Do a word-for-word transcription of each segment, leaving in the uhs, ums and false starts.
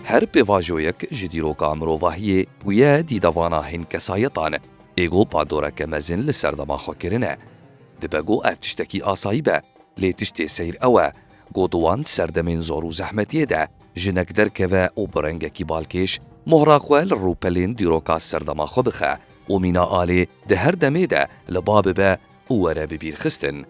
Her pêvajoyek ji dîroka mirovahiyê bûye dîdevana hin kesayetan, ê ku bandoreke mezin li serdema xwe kirine. Dibe ku ev tiştekî asayî be, lê tiştê seyr ew e ku di wan serdemên zor û zehmetiyê de jinek derkeve û bi rengekî balkêş mohra xwe li rûpelên dîroka serdema xwe bixe û mîna alê di her demê de li ba bibe û were bibîrxistin.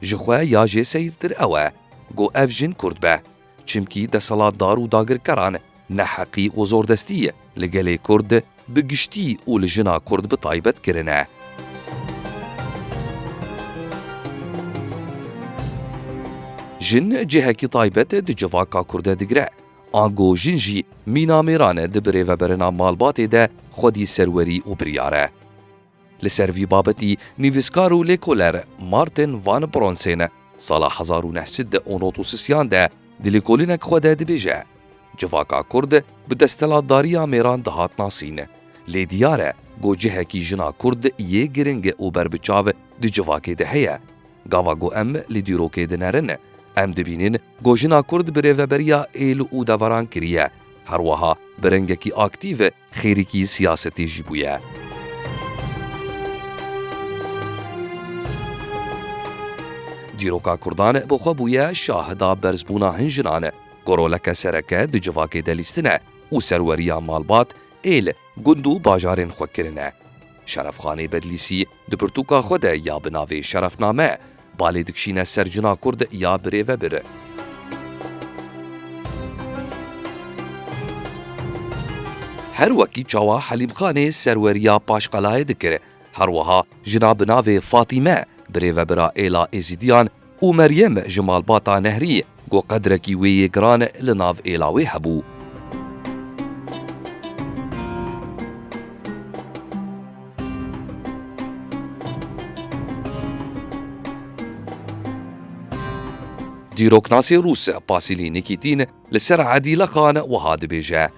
Ji xwe ya jê seyirtir ew e ku ev jin kurd be, çimkî desthilatdar û dagirkeran neheqî û zordestî li gelê kurd bi giştî û li jina kurd bi taybet kirine. Jin cihekî taybet di civaka kurd de digire. Ango jin jî mîna mêran e di birêveberina malbatê de xwedî serwerî û biryar e. Li ser vî babetî nivîskar û lêkoler Martin Van Bronsen sala hezar û neh sed û nod û sisiyan de di lêkolînek xwe de dibêje, civaka kurd bi desthilatdariya mêran dihat nasîn. Lê diyar e ku cihekî jina kurd yê giring û berbiçav di civakê de heye. Gava ku em li dîrokê dinerin, em dibînin ku jina kurd birêveberiya êl û deveran kiriye. Her wiha bi rengekî aktîf xêrikî siyasetê jî bûye. Dîroka kurdan bi xwe bûye şahida berzbûna hin jinan ku roleke sereke di civakê de lîstine û serweriya malbat, êl, gund û bajarên xwe kirine. Şerefxanê Bedlîsî di pirtûka xwe de ya bi navê Şerefname balê dikişîne ser jina kurd ya birêvebir. Her wekî çawa Helîmxanê serweriya Paşqelayê dikir, her wiha jina bi navê Fatîme birêvebira êla Êzîdiyan û Meryem ji malbata Nehrî ku qedrekî wê yê giran li nav êla wê hebû. Dîroknasê Rûs Pasilî Nikîtîn li ser Edîle Xan wiha dibêje,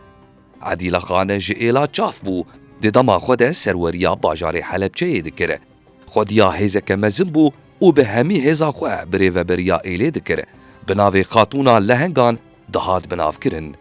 Edîle Xan ji êla Çaf bû, di dema xwe de serweriya bajarê Helebçeyê dikir. Xwediya hêzeke mezin bû û bi hemî hêza xwe birêveberiya êlê dikir. Bi navê Xatûna Lehengan dihat binavkirin.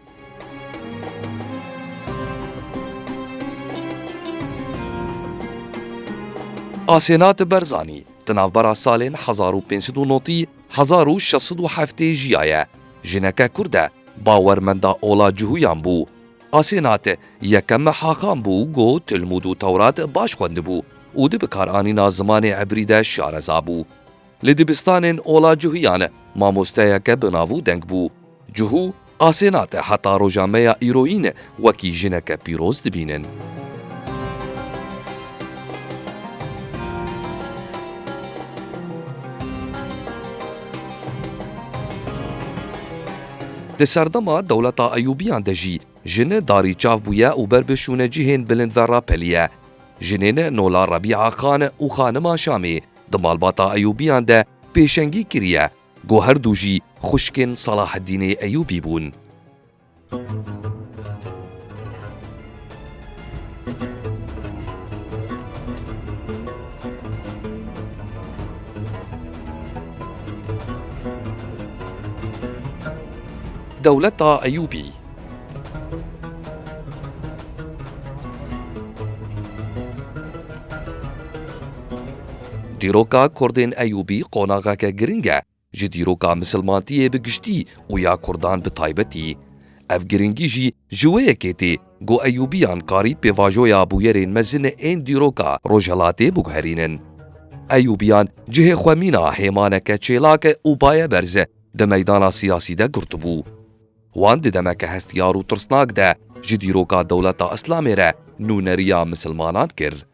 Asênat Berzanî di navbera salên hezar û pênc sed û nod û hezar û şeş sed û heftê jiyaye. Jineke kurd e, bawermenda ola Cihûyan bû. Asênat yekem haxan bû ku Tilmûd û Tewrat baş xwendibû û di bikaranîna zimanê ebrî de şareza bû. Li dibistanên ola Cihûyan mamosteyeke bi nav û deng bû. Cihû Asênat heta roja me ya îroyîn wekî jineke pîroz dibînin. Di serdema dewleta Eyûbiyan de jî jin darî çav bûye û ber bi şûnecihên bilind ve rapeliye. Jinên Nola Rebîa Xan û Xanima Şamê di malbata Eyûbiyan de pêşengî kiriye, ku her du jî xwişkên Selaheddînê Eyûbî bûn. Dewleta Eyûbî. Dîroka Kurdên Eyûbî qonaxeke giring e ji dîroka misilmantiyê bi giştî û ya Kurdan bi taybetî. Ev giringî jî ji wê yekê tê ku Eyûbiyan karî pêvajoya bûyerên mezin ên dîroka Rojhelatê biguherînin. Eyûbiyan cihê xwe mîna hêmaneke çêlak û payeberz di meydana siyasî de girtibû. Wan di demeke hestiyar û tirsnak de ji dîroka dewleta Îslamê re nûneriya misilmanan kir.